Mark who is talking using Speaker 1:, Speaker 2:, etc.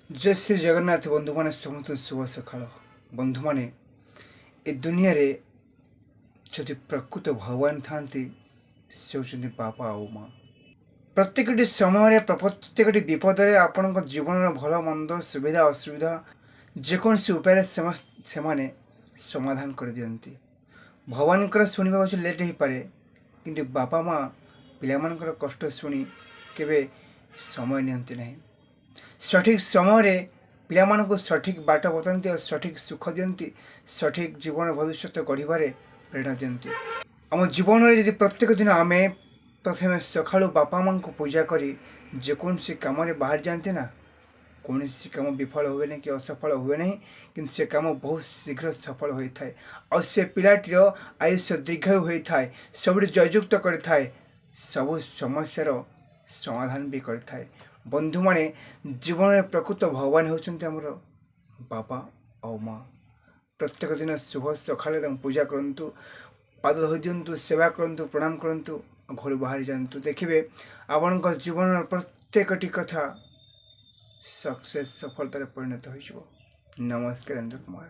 Speaker 1: ଜୟ ଶ୍ରୀ ଜଗନ୍ନାଥ ବନ୍ଧୁମାନେ, ସମସ୍ତଙ୍କୁ ଶୁଭ ସକାଳ। ବନ୍ଧୁମାନେ, ଏ ଦୁନିଆରେ ଯଦି ପ୍ରକୃତ ଭଗବାନ ଥାନ୍ତି, ସେ ହେଉଛନ୍ତି ବାପା ଆଉ ମା। ପ୍ରତ୍ୟେକଟି ସମୟରେ, ପ୍ରତ୍ୟେକଟି ବିପଦରେ, ଆପଣଙ୍କ ଜୀବନର ଭଲ ମନ୍ଦ, ସୁବିଧା ଅସୁବିଧା, ଯେକୌଣସି ଉପାୟରେ ସେମାନେ ସମାଧାନ କରିଦିଅନ୍ତି। ଭଗବାନଙ୍କର ଶୁଣିବା ପଛେ ଲେଟ୍ ହେଇପାରେ, କିନ୍ତୁ ବାପା ମା ପିଲାମାନଙ୍କର କଷ୍ଟ ଶୁଣି କେବେ ସମୟ ନିଅନ୍ତି ନାହିଁ। ସଠିକ୍ ସମୟରେ ପିଲାମାନଙ୍କୁ ସଠିକ୍ ବାଟ ବତାନ୍ତି ଆଉ ସଠିକ୍ ସୁଖ ଦିଅନ୍ତି, ସଠିକ୍ ଜୀବନ ଭବିଷ୍ୟତ ଗଢ଼ିବାରେ ପ୍ରେରଣା ଦିଅନ୍ତି। ଆମ ଜୀବନରେ ଯଦି ପ୍ରତ୍ୟେକ ଦିନ ଆମେ ପ୍ରଥମେ ସକାଳୁ ବାପା ମାଆଙ୍କୁ ପୂଜା କରି ଯେକୌଣସି କାମରେ ବାହାରି ଯାଆନ୍ତି ନା, କୌଣସି କାମ ବିଫଳ ହୁଏ ନାହିଁ କି ଅସଫଳ ହୁଏ ନାହିଁ, କିନ୍ତୁ ସେ କାମ ବହୁତ ଶୀଘ୍ର ସଫଳ ହୋଇଥାଏ ଆଉ ସେ ପିଲାଟିର ଆୟୁଷ ଦୀର୍ଘାୟୁ ହୋଇଥାଏ, ସବୁଠି ଜୟଯୁକ୍ତ କରିଥାଏ, ସବୁ ସମସ୍ୟାର ସମାଧାନ ବି କରିଥାଏ। ବନ୍ଧୁମାନେ, ଜୀବନରେ ପ୍ରକୃତ ଭଗବାନ ହେଉଛନ୍ତି ଆମର ବାପା ଆଉ ମା। ପ୍ରତ୍ୟେକ ଦିନ ଶୁଭ ସକାଳେ ତାଙ୍କୁ ପୂଜା କରନ୍ତୁ, ପାଦ ଧୋଇ ଦିଅନ୍ତୁ, ସେବା କରନ୍ତୁ, ପ୍ରଣାମ କରନ୍ତୁ, ଘରୁ ବାହାରି ଯାଆନ୍ତୁ। ଦେଖିବେ, ଆପଣଙ୍କ ଜୀବନର ପ୍ରତ୍ୟେକଟି କଥା ସକ୍ସେସ୍, ସଫଳତାରେ ପରିଣତ ହୋଇଯିବ। ନମସ୍କାର, ଇନ୍ଦ୍ର କୁମାର।